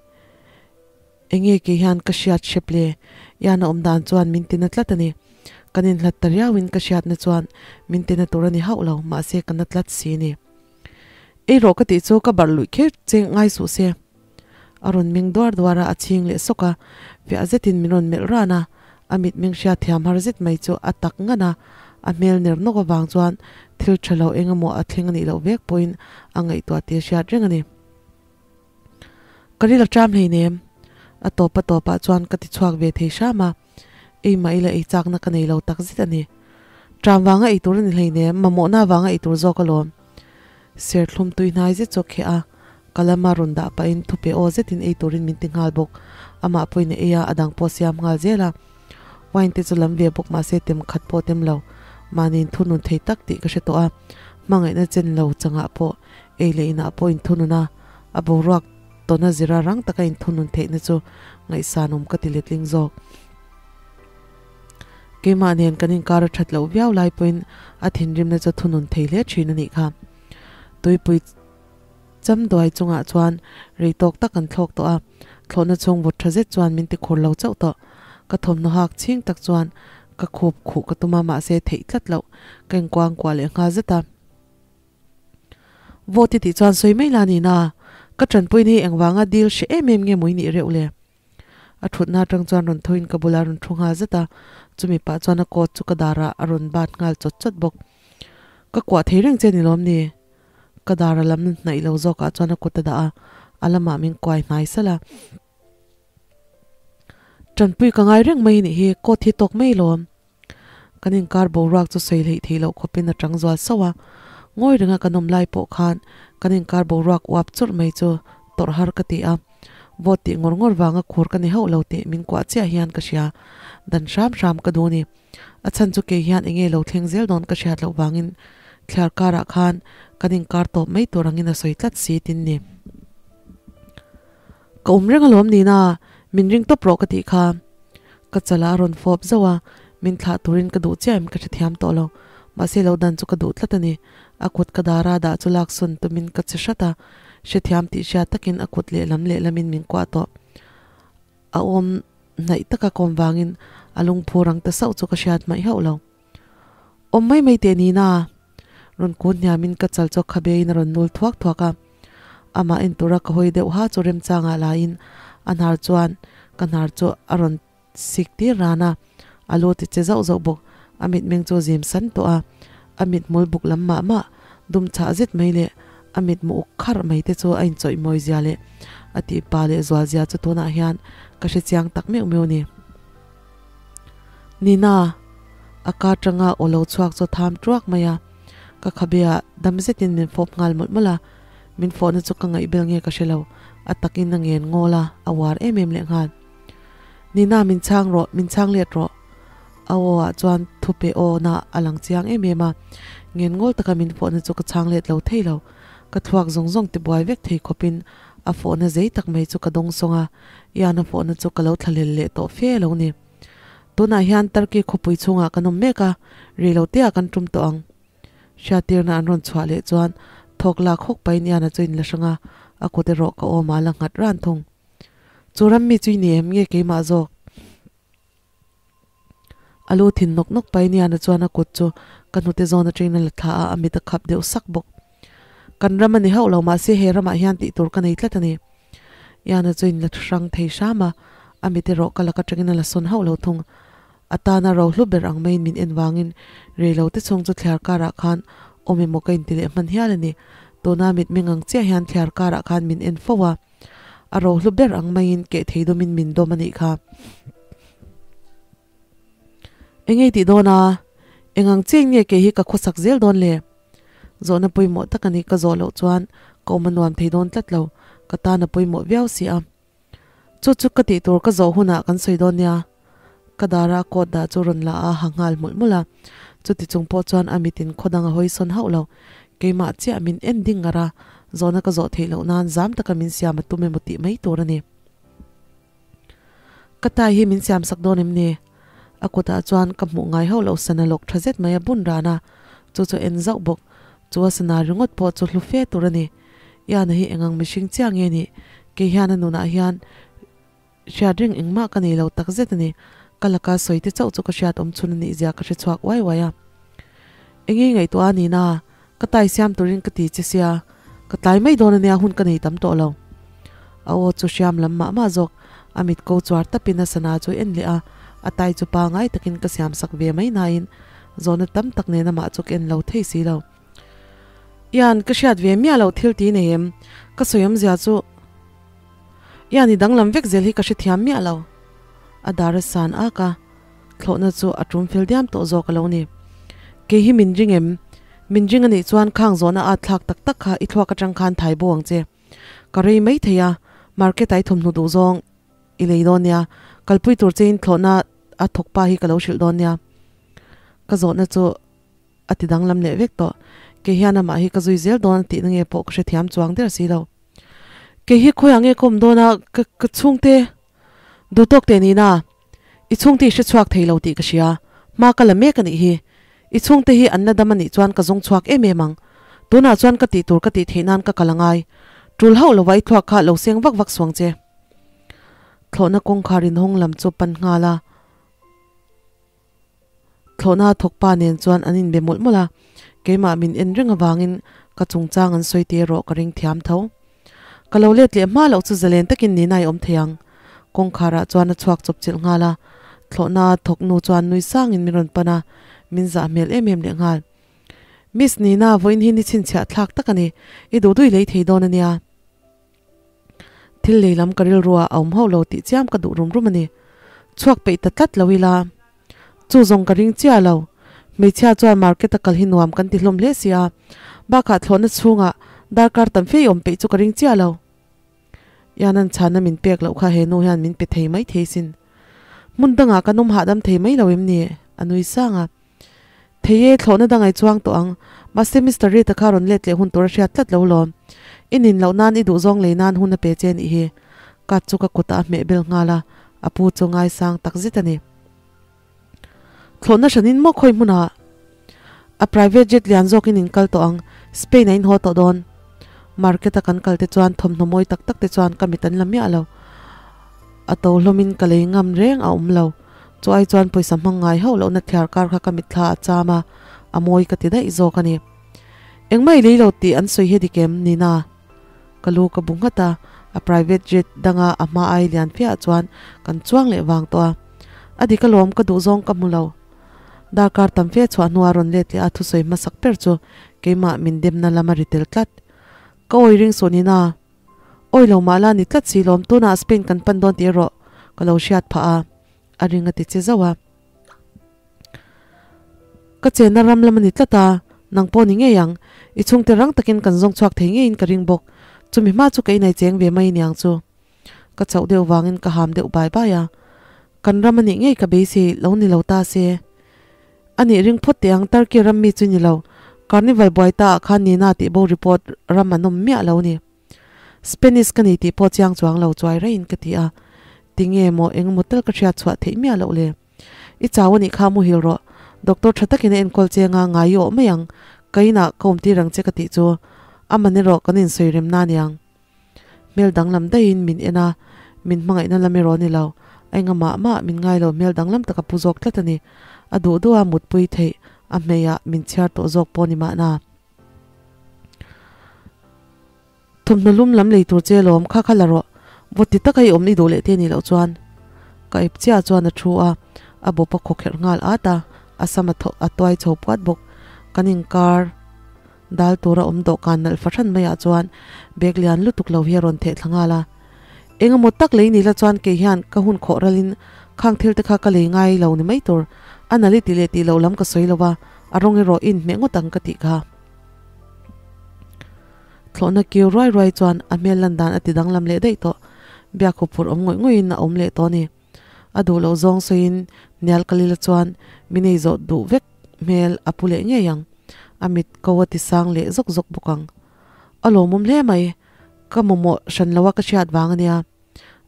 Enge kei hian ka hriat hrep le? Ian a awm dan chuan min tina tlat a ni. Kan inhlat ta riauin ka hriatna chuan min tina tur a ni hauh lo, mahse ka na tlat si a ni. Ei rawh ka tih chu ka barh luih kher che ngai suh se. A rawn meng duar duar a, a chhing leh sawk a, fiah zetin min rawn melh ran a, a mitmeng hriat thiam har zet mai chu a tak ngan a, a hmel ner nawk avang chuan thil tha lo eng emaw a thleng a nih loh vek pawhin a ngaihtuah tih a hriat reng a ni. Ka ril a ṭam hleinem. A tawp a tawpah chuan ka ti chhuak ve thei hram a, ei mah ila ei chakna ka nei lo tak zet a ni. Ṭam vanga ei tur a ni hleinem, mamawhna vanga ei tur zawk alawm. Serthlum tui hnai zet chu a kheh a, ka lama rawn dah pahin thupe aw zetin ei turin min ti nghal bawk. Amah pawhin a ei a, a dang pawh a siam nghal zel a. Wine te chu lam ve bawk mahse tem khat pawh tem lo. Mahni inthunun thei tak tih ka hre tawh a, hmangaihna chen lo changah pawh ei leh inah pawh inthunun a, a boruak tawna zira rang taka inthunun theihna chu ngaihsanawm ka ti letling zawk. Keimah nen kan inkar a that loh viau lai pawhin a thinrimna chu thunun thei hle thin a nih kha. Tuipui chamduai chungah chuan rei tawk tak kan thlawk tawh a, thlawhna chhung vawt tha zet chuan min ti khur lo chauh tawh. Ka thawmhnaw hak chhing tak chuan ka khup khuh ka tum a mahse theih tlat loh ka inkuang kuah leh nghal zet a. Vote i tih chuan sawi mai la ni na, ka tanpuina hi engvanga deal hre em em nge maw i nih reuh le? A thutna atang chuan rawn thoin ka bulah rawn thu nghal zet a, chumi pah chuan a coat chu ka darah a rawn bat nghal chawt chawt bawk. Ka kuah thei reng che ni lawm ni? Ka dar a lam hnaih lo zawkah chuan a kut a dah a, a lamah min kuai hnai salh a. Tanpui ka ngai reng mai nih hi, coat hi tawk mai lawm. Kan inkar boruak chu sawi hleih theih loh khawpin a chang zual sauh a, ngawi renga kan awm lai pawh khan kan inkar boruak uap churh mai chu tawrh har ka ti a, vote tih ngawr ngawr vanga khur ka ni hauh lo tih min kuah chiah hian ka hria, dan hram hram ka duh ni. A chhan chu kei hian enge lo thleng zel dawn ka hriat loh vangin thliar karah khan kan inkar tawp mai tur angin a sawi tlat si tin ni. Ka awm reng alawm nina, min ring tawp rawh ka tih kha. Ka chalah a rawn fawp zauh a, min thlah turin ka duh chiah em ka hrethiam tawh lo. Mahse lo dan chu ka duh tlat a ni. A kut ka dara dah chu lak sawn tumin ka che hrat a, hrethiam tih hriat takin a kut lehlam lehlamin min kuah tawh. A awm hnaih taka kawm vangin a lungphu rang ta sauh chu ka hriat hmaih hauh lo. Awm mai mai teh nina, rawn kun hniamin ka chal chu kha bein a rawn nul thuak thuak a. Amah en tura ka hawi deuh ha chu remchangah laiin a hnar chuan ka hnar chu a rawn sik tir ran a, a lu ti che zauh zauh bawk. A mitmeng chu zim san tawh a, a mithmul buk lam mah mah dum chhah zet mai leh a mithmu uk kharh mai te chu a inchawih mawi zia leh a tih pa leh zual zia chu tunah hian ka hre chiang tak meuh meuh a ni. Nina, a ka tanga aw lo chhuak chu a tham tuak mai a. Ka khabe ah dam zetin min fawp nghal mawlh mawlh a, min fawhna chu ka ngaihbel nge ka hre lo, a takin a ngen ngawl a, a uar em em lehnghal. Nina min chhang rawh, min chhang let rawh. A aw ah chuan thupe aw na a lang chiang em em a, ngen ngawl taka min fawhna chu ka chhang let lo thei lo. Ka thluak zawng zawng tibuai vek thei khawpin a fawhna zei tak mai chu ka dawng sawng a, Ian a fawhna chu ka lo thlahlel leh tawh fe lo ni. Tunah hian Turkey khawpui chhungah kan awm mek a, rei lo teah kan tum tawh ang. Hriattirna an rawn chhuah leh chuan thawk lak hawk pahin Ian-a chu in la hrang a, a kut erawh ka awmah a la nghat ran thung. Chu ram mi chu i ni em nge keimah zawk? A lu thin nawk nawk pahin Ian-a chuan a kut chu ka hnute zawn atangin a la thla a, a mit a khap deuh sak bawk. Kan ram a ni hauh lo mahse he ramah hian tih tur ka nei tlat a ni. Ian-a chu in la hrang thei hram a, a mit erawh ka lak atangin a la sawn hauh lo thung. A tana ro hlu ber ang maiin min en vangin rei lo te chhung chu thliar karah khan awm emaw ka inti leh hman hial a ni. Tuna mitmeng ang chiah hian thliar karah khan min en fo a, a ro hlu ber ang maiin keh thei dawmin min dawm a nih kha. Engei tih dawn a? Eng ang chiah in nge kei hi ka khawsak zel dawn le? Zawhna pawimawh tak a ni ka zawh loh chuan ka awm a nuam thei dawn tlat lo, ka tan a pawimawh viau si a. Chu chu ka tih tur ka zawh hunah kan sawi dawn nia. Ka dara coat dah chu rawn la a ha nghal hmulh hmulh a, chuti chung pawh chuan a mitin khaw dang a hawi sawn hauh lo. Keimah chiah min en ding ngar a, zawhna ka zawh theih loh nan zam taka min siam a tum emaw tih mai tur a ni. Ka tai hi min siam sak dawn em ni? A kutah chuan ka hmuh ngai hauh loh sana lawk tha zet mai a bun ran a, chu chu en zauh bawk. Chu a sana ringawt pawh chu hlu fe tur a ni. Iana hi engang mihring chiah nge nih? Kei hian a nunah hian hriat reng engmah ka nei lo tak zet a ni. Ka laka sawi te chauh chu ka hriat awm chhun a nih zia ka hre chhuak uai uai a. Enge ngaihtuah a ni na? Ka tai siam turin ka ti che sia, ka tlai mai dawn a nia hun ka nei tam tawh lo. A aw chu hriam lam mah mah zawk, a mit ko chuar tapin a sana chu en leh a, a tai chu pangai takin ka siam sak ve mai nain zawhna tam tak nen amah chu ka en lo thei si lo. Ian, ka hriat ve miah loh thil ti nei em? Ka sawi awmzia chu Ian i danglam vek zel hi ka hrethiam miah lo. A dar a san ak a, thlawhna chu a tum fel diam tawh zawk a lo ni. Kei hi min ring em? Min ring a nih chuan khang zawhna at thlak tak tak kha i thluak atang khan thai bo ang che. Ka rei mai thei a, market ah i thawmhnaw duh zawng i lei dawn nia, kalpui tur chein thlawhna a thawk pa hi ka lo hrilh dawn nia. Ka zawhna chu a ti danglam leh vek tawh. Kei hian amah hi ka zui zel dawn a tihna nge pawh ka hrethiam chuang der si lo. Kei hi khawiah nge ka awm dawn a, ka ka chhungte duh tawk teh nihna? I chhungte i hre chhuak thei lo tih ka hria. Hma ka la mek a nih hi. I chhungte hi an la dam a nih chuan ka zawng chhuak em em ang. Tunah chuan ka tih tur ka tih theih nan ka kal a ngai. Tul hauh lova i thluak kha lo seng vak vak suang che. Thlawhna kawngkhar inhawng lam chu pan nghal a. Thlawhna thawkpa nen chuan an inbe mawlh mawlh a, keimah min en reng avangin ka chungchang an sawi te erawh ka ring thiam tho. Ka lo let leh hma loh chu zalen takin nina i awm thei ang. Kawngkharah chuan a chhuak chawp chilh nghal a, thlawhna thawk nu chuan nui sangin min rawn pan a, min zah hmel em em leh nghal. Miss Nina, vawiin hi ni chhinchhiah thlak tak a ni, i duh duih lei thei dawn a nia. Thil lei lam ka rilru ah a awm hauh lo tih chiam ka duh rum rum a ni. Chhuak peih ta tlat lo ila. Chu zawng ka ring chiah lo. Hmeichhia chuan market a kal hi nuam kan ti hlawm hle si a. Bakah thlawhna chhungah darkar tam fe i awm peih chu ka ring chiah lo. Ian-a'n chhanna min pek loh kha he nu hian min pe thei mai thei sin. Hmun dangah kan awm hahdam thei mai lo em ni? A nui sang a. Thei e, thlawhna dang ai chuang tawh ang. Mahse Mister Reed-a kha rawn let leh hun tur a hriat tlat lo lawm. I nin loh nan i duhzawng lei nan hun a pe che nih hi. Kat chu ka kutah a hmeh bel nghal a, a pu chu ngaisang tak zet a ni. Thlawhna hranin maw khawi hmunah? A private jet lian zawkin in kal tawh ang, Spain a in haw tawh dawn. Market a kan kal te chuan thawmhnaw mawi tak tak te chuan ka mit an la miah lo. A to hlawmin ka lei ngam reng a awm lo. Chu ai chuan pawisa hmang ngai hauh lohna thliar kar kha ka mitthla a cham a, a mawi ka ti daih zawk a ni. Engmah i lei lo tih an sawi hi dik em? Nina. Ka lu ka bu nghat a, a private jet danga a hma ai lian fiah chuan kan chuang leh vang tawh a. A dik alawm ka duh zawng ka hmu lo. Darkar tam fe chhuah hnua rawn let leh a thusawi hmasak ber chu keimah min demna lam a ri tel tlat. Ka awi ring suh Nina. Awi lo mah la ni tlat si lawm, tunah Spain kan pan dawn tih erawh ka lo hriat phah a, a ring a ti che zauh a. Ka chenna ram lam a ni tlat a, Nang pawh ni ngei ang, i chhungte rang takin kan zawng chhuak thei ngeiin ka ring bawk. Chumi hma chu ka inai cheng ve mai aniang chu. Ka chauh deuh vangin ka ham deuh bai bai a. Kan ram anih ngei ka beisei lo ni lo ta se. Anih ring phawt teh ang Turkey ram mi chu ni lo. Carnival buai ta ah khan Nina tih bo report ram an awm miah lo ni. Spanish ka ni tih pawh chiang chuang lo chuai raiin ka ti a. Tinge maw engemaw tal ka hriat chhuah theih miah loh le. I chau anih kha muhil rawh. Doctor tha takin a enkawl che anga ngai i awh mai ang. Ka inah ka awmtir ang che ka tih chu. Aman erawh kan insawi remna aniang. Hmel danglam daihin min en a, min hmangaihna lam erawh a ni lo. A enga mah mah min ngai lo hmel danglam tak a pu zawk tlat a ni. A duh duh a mutpui theih, a hmeiah min chhiar tawh zawk pawh a ni mahna. Thawmhnaw lum lam lei tur che lawm kha kha la rawh, vawt ti taka i awm i duh leh te nih loh chuan. Ka ip chiah chuan a thu a, a bawp a khawkherh nghal at a, a sam a thaw a tuai chho puat bawk. Kan inkar dal tura awm dawhkan nalh fahran maiah chuan bag lian lutuk lo hi a rawn theh thla nghal a. Engemaw tak lei ni la chuan kei hian ka hun khawh ralin khang thil te kha ka lei ngai lo ni mai tur, a nalh i tih leh tih loh lam ka sawi lo va, a rawng erawh i inhmeh ngawt ang ka tih kha. Thlawhna kiu ruai ruai chuan a hmel lan dan a ti danglam leh daih tawh. Biak huphurh awm ngawih ngawih in a awm leh tawh a ni. A duh loh zawng sawiin Nial Kalila chuan min ei zawh duh vek hmel a pu leh ngei ang. A mit ko a ti sang leh zawk zawk bawk ang. A lawmawm hle mai. Ka mamawh hran lo a ka hriat vang a nia.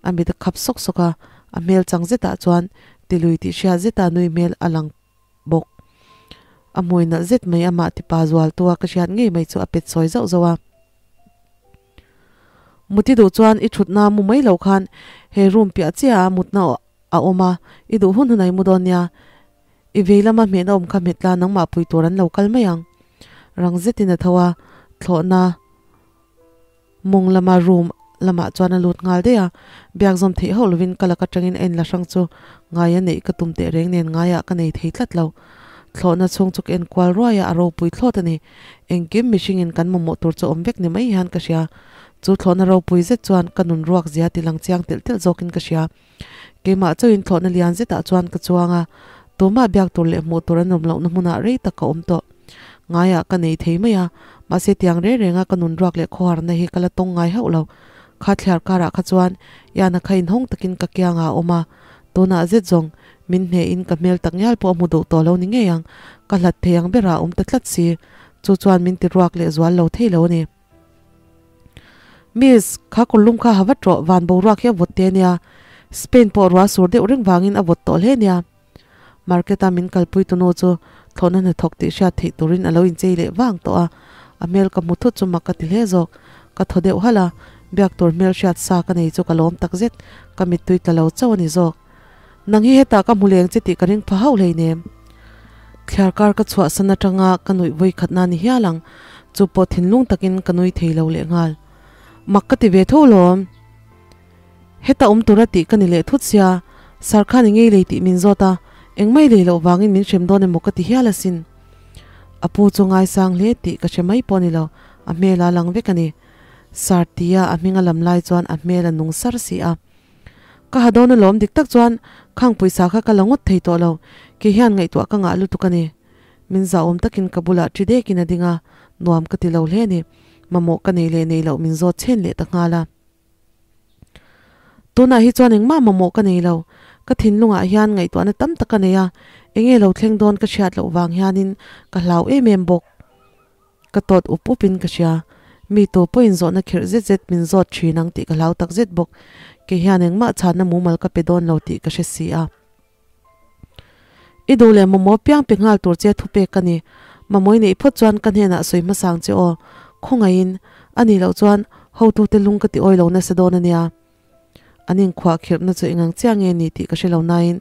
A mit a khap sawk sawk a, a hmel chang zetah chuan tilui tih hriat zeta nui hmel a lang bawk. A hmui nalh zet mai amah tipa zual tua ka hriat ngei mai chu a pet sawi zauh zauh a. Muti duh chuan i thutna mu mai lo khan he room piah chiah ah mutna a awm a, i duh hun hun a i mu dawn nia. I vei lama hmehna awm kha hmet la nangmah pui tur an lo kal mai ang. Rang zetin a tho a, thlawhna. Mawng lama room lamah chuan a lut nghal daih a, biak zawm theih hauh lovin ka lak atangin a inla hrang chu ngai a neih ka tum teh reng nen ngaiah ka nei thei tlat lo. Thlawhna chhung chu ka en kual ruai a, a ropui thlawt a ni. Engkim mihringin kan mamawh tur chu awm vek ni mai hian ka hria. Chu thlawhna ropui zet chuan ka nun ruak zia ti lang chiang telh telh zawkin ka hria. Keimah chauhin thlawhna lian zetah chuan ka chuang a, tumah biak tur leh hmuh tur an awm lohna hmunah rei tak ka awm tawh. Ngaiah ka nei thei mai a, mahse tiang reng renga ka nun ruak leh khawharna hi ka la tawng ngai hauh lo. Kha thliar karah kha chuan Iana kha inhawng takin ka kiangah a awm a, tunah zet zawng min hnehin ka hmel tak ngial pawh a hmu duh tawh lo ni ngei ang, ka hlat thei ang berah a awm ta tlat si. Chu chuan min ti ruak leh zual lo thei lo a ni. Miss, kha kawrlum kha ha vat rawh, van boruak hi a vawt te ania. Spain pawh ruah sur deuh reng vangin a vawt tawh hle ania. Market a min kalpui tunu chu thlawhna hnathawk tih hriat theih turin a lo inchei leh vang tawh a, a hmel ka hmu thut chu mak ka ti hle zawk. Ka thaw deuh halh a, biak tur hmel hriat sa ka nei chu ka lawm takzet, ka mittui tla lo chauh a ni zawk. Nang hi hetah ka hmu leng che tih ka ring pha hauh hleinem. Thliar kar ka chhuahsan atanga ka nuih vawi khatna ni hial ang, chu pawh thinlung takin ka nui thei lo leh nghal. Mak ka ti ve tho lawm. Heta awm tura tih ka ni leh thut sia, Sir khan i ngei lei tih min zawt a, engmah i lei loh vangin min hrem dawn emaw ka ti hial asin. A pu chu ngaisang hle tih ka hre mai pawh ni lo, a hmel a lang vek a ni. Sir tia a hming a lam lai chuan a hmel a nung sar si a. Ka ha dawn alawm dik tak chuan khang pawisa kha ka la ngawt thei tawh lo, kei hian ngaihtuah ka ngah lutuk a ni. Min zahawm takin ka bulah ṭi dekin a ding a, nuam ka ti lo hle a ni. Mamawh ka nei leh nei loh min zawt chhen leh ta nghal a. Tunah hi chuan engmah mamawh ka nei lo, ka thinlungah hian ngaihtuahna tam tak ka nei a, enge lo thleng dawn ka hriat loh vang hianin ka hlau em em bawk. Ka tawt up up in ka hria. Mi tu pawhin zawhna khirh zet zet min zawt thin ang tih ka hlau tak zet bawk. Kei hian engmah chhanna mumal ka pe dawn lo tih ka hre si a. I duh leh mamawh piang pe nghal tur che thupek ka ni. Mamawh i neih phawt chuan ka hnenah sawi hmasa ang che aw. Khawngaihin, a nih loh chuan hotute lung ka ti awi lo nasa dawn a nia. An inkhuah khirhna chu engang chiah nge ni tih ka hre lo nain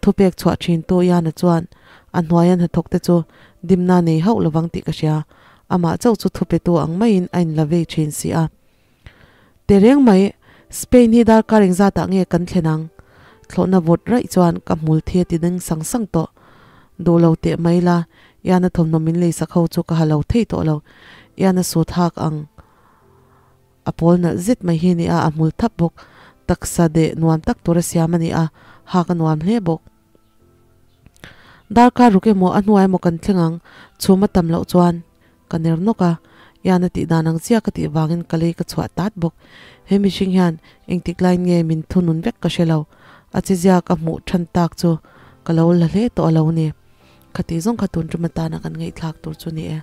thupek chhuah thin tu Iana chuan a hnuaia hnathawk te chu dimna nei hauh lovang tih ka hria. Amah chauh chu thupetu ang maiin a inla vei thin si a. Tehreng mai, Spain hi darkar engzatah nge kan thlen ang? Thlawhna vawt raih chuan ka hmul thi a ti ding sang sang tawh. Duh lo teh mai la, Iana thawmhnaw min leisak ho chu ka ha lo thei tawh lo. Iana sut hak ang. A pawl nalh zet mai hi a ni a, a hmul thap bawk. Taksa deh nuam tak tura siam a ni a, hak a nuam hle bawk. Darkar ruk emaw a hnuai emaw kan thleng ang, chhum a tam loh chuan ka ner nawk a, Ian a tih dan ang chiah ka tih vangin ka lei ka chhuah tat bawk. He mihring hian engtik laiin nge min thunun vek ka hre lo, a chezia ka hmuh than tak chu ka lo la hle tawh a lo ni. Khati zawng kha tun tum atana kan ngaihthlak tur chu ni e.